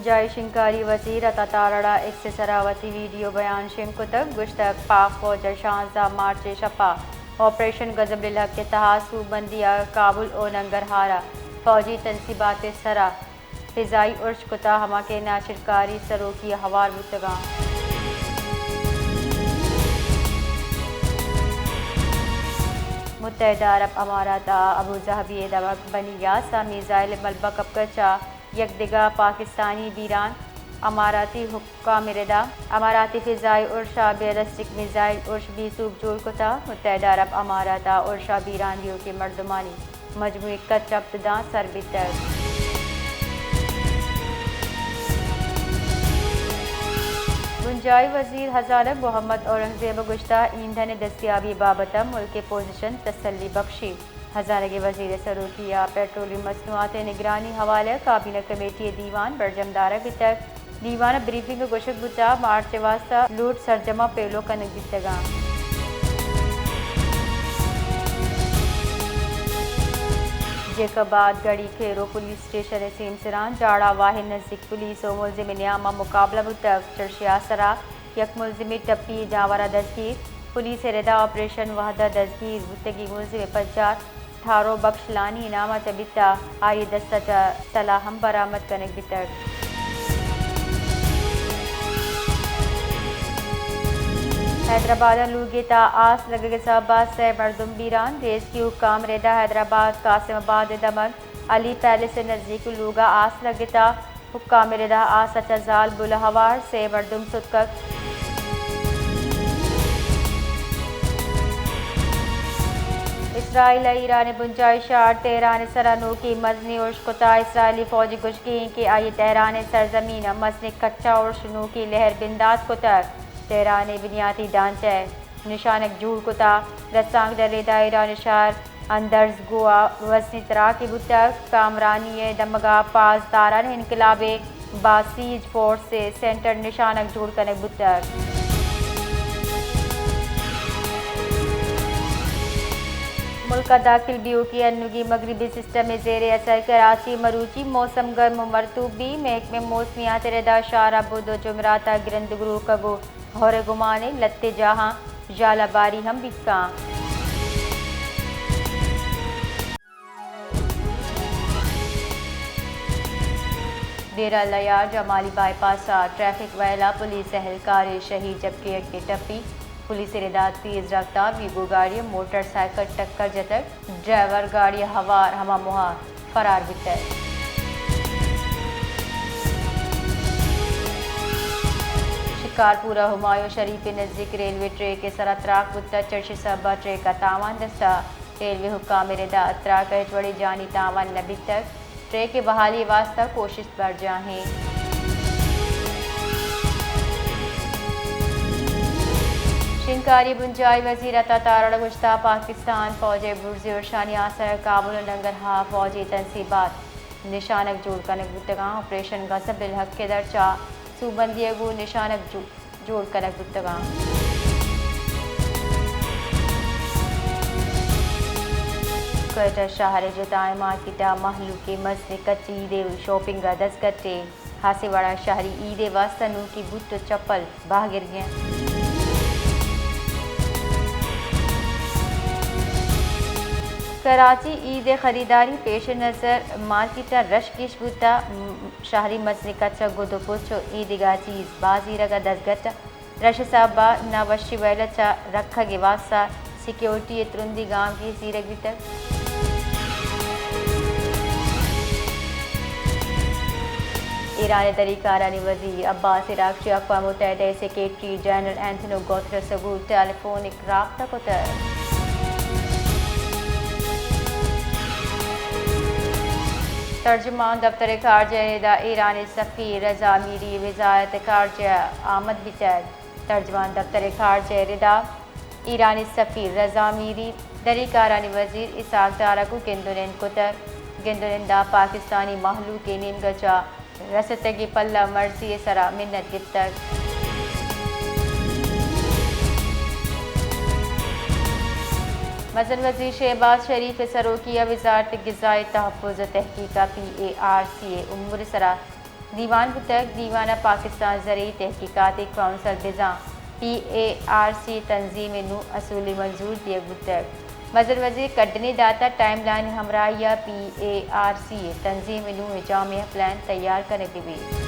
جائی شنگکاری وزیر عطا تارڑ ء ایکس ء سرا وتی ویڈیو بیان شنگ کتگ، گوشتگ، پاک فوج ء شانزدہ مارچ ء شپ ء آپریشن غضب للحق ء تہا سوبمندی ء کابل ء ننگرہار ء فوجی تنصیبات ء سرا فضائی ارش کتا، ہما کہ ناشرکاری سروکی ء ہوار بوتگاں۔ متحدہ عرب امارات ء ابوظہبی ء دمگ بنی یاس ء میزائل ملبہ کپگ ء چہ یک دگہ پاکستانی بیران، اماراتی حکام ء ردا اماراتی فضائی ارش ء بیلسٹک میزائل ارش بے سوب جوڑ کتا۔ متحدہ عرب امارات ء ارش ء بیران دیوکیں مردمانی مجموعی کچ ہپت داں سر بیتگ۔ بنجاہی وزیر ہزانگ محمد اورنگزیب ء گوشتہ، ایندھن ء دستیابی ء بابت ء ملک ء پوزیشن تسلی بخشی۔ ہزانگ ء وزیر ء سروکی ء پیٹرولیم مصنوعات ء نگرانی حوالہ ء کابینہ کمیٹی ء دیوان برجم دارگ بیتگ۔ دیوان ء بریفنگ ء گوشگ بوتگ، مارچ ء واستہ لوٹ سرجم ء پیلو کنگ بیتگ انت۔ جیکب آباد گڑی کھیرو پولیس اسٹیشن ء سیمسراں جاڑہ واہند نزیک پولیس ء ملزم ء نیام ء مقابلہ بوتگ۔ چرشی ء سرا یک ملزمے ٹپی جاور ء دزگیر۔ پولیس ء ردا آپریشن وہد ء دزگیر بوتگی ملزم ء پجار ٹھارو بخش لانی نام ء چہ بیتہ، آئی ء دست ء چہ سلاہ ہم برآمد کنگ بیتگ۔ حیدرآباد ء لوگے تہا آس لگگ ء سبب ء سئے مردم بیران، ریسکیو حکام ردا حیدرآباد قاسم آباد ء دمگ علی پیلس ء نزیک لوگ ء آس لگتہ۔ حکام ء ردا آس ء چہ زالبول ء ہوار سئے مردم ستکگ۔ اسرائیل ء ایران ء بنجاہی شہر تہران ء سرا نوکیں مزنیں ارش کتا۔ اسرائیلی فوج ء گوشگی انت کہ آئی ء تہران ء سرزمین ء مزنیں کچا ارش نوکیں لہر بندات کتگ۔ تہران ء بنیاتی ڈھانچہ ء نشانگ جوڑ کتا۔ رسانکدر ردا ایران ء شہر اندرز گوں آ وزنیں تراکے بوتگ۔ کامرانی ء دمگا پاسداران انقلاب ء باسیج فورس ء سینٹر نشانگ جوڑ کنگ بوتگ۔ ملک ء داخل بیوکی انوگی مغربی سسٹم ء زیر اثر کراچی مروچی موسم گرم و مرطوب بی۔ محکمہ موسمیات ء ردا شہر ء بود و جمعرات ء گرند گروکگ و ہور ء گمان ء لھتے جاہاں ژالہ باری ہم بیت کاں۔ ڈیرہ لیار جمالی بائی پاس ء ٹریفک ویل ء پولیس اہلکارے شہید جبکہ یکے ٹپی۔ پولیس ء ردا تیز رفتار ویگو گاڑی ء موٹر سائیکل ٹکر جتگ۔ ڈرائیور گاڑی ء ہوار ہما موہ ء فرار بیتگ۔ شکارپور ء ہمایوں شریف ء نزیک ریلوے ٹریک ء سرا تراک بوتگ، چرشی سبب ء ٹریک ء تاوان رستہ۔ ریلوے حکام ء ردا تراک ء ہچ وڑیں جانی تاوان نہ بیتگ۔ ٹریک ء بحالی ء واستہ کوشست برجاہ انت۔ شنگکاری بنجاہی وزیر عطا تارڑ ء گوشتہ، پاکستان فوج ء برزی ارشانی آسر ء کابل ء ننگرہار فوجی تنصیبات نشانگ جوڑ کنگ بوتگاں۔ آپریشن غضب الحق ء درچا سوبمندی ء گوں نشانگ جو-، جوڑ کنگ بوتگاں۔ کوئٹہ شہر ء جتائیں مارکیٹ ء مہلوک ء مزنیں کچ عید ء شاپنگ ء دزگٹ ء ہاسیں وڑا شہری عید ء واستہ نوکی بوٹ و چپل بہا گرگ ء انت۔ کراچی، عید ء خریداری پیش نظر مارکیٹ ء رش گیش بوتہ، م-، شہری مزنیں کچ ء گد و پچ و اے دگہ چیز باز زیرگ ء دزگٹ۔ رش ء سبب ء نہ وشی ویل ء چہ رکھگ ء واستہ سیکیورٹی ء ترندی گامگیج زیرگ بیتگ۔ ایران ء دری کارانی وزیر عباس عراقچی ء اقوام متحدہ ء سیکرٹری جنرل اینتھونیو گوترس ء گوں ٹیلیفونک رابطہ کتگ۔ ترجمان دفتر خارجہ ء ردا ایرانی سفیر رضا میری وزارت خارجہ ء آمد بیتگ۔ ترجمان دفتر خارجہ ء ردا ایرانی سفیر رضا میری، دری کارانی وزیر اسحاق ڈار ء گوں گند و نند کتگ۔ گند و نند ء پاکستانی مہلوک ء نیمگ ء چہ رستگیں پلہ مرزی ء سرا منت گپتگ۔ مزن وزیر شہباز شریف ء سروکی ء وزارت غذائی تحفظ و تحقیق ء پی اے آر سی ء امور ء سرا دیوان بوتگ۔ دیوان ءَ پاکستان زرعی تحقیقاتی کونسل بزاں پی اے آر سی تنظیم ءِ نوں اصولی منظور دیگ بوتگ۔ مزن وزیر کڈنی دات ءَ ٹائم لائن ءِ ہمراہی ءَ پی اے آر سی تنظیم ءِ نوں ءِ جامع پلان تیار کنگ بہ بیت۔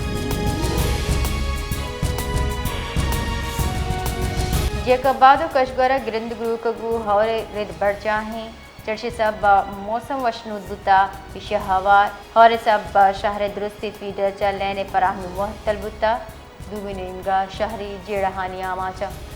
جیکب آباد ءُ کشگور ءَ گرند گروک ءَ گوں ہور ءِ رد برجاہیں۔ چرشی سبب ءَ موسم وشنود بوتگ۔ ایشی ءَ ہوار ہور ءِ سبب ءَ شہر ءِ درستی فیڈر چہ لین ءِ پراہمی معطل بوتگ۔ دومی نیمگ ءَ شہری جیڑہانی آماچ اَنت۔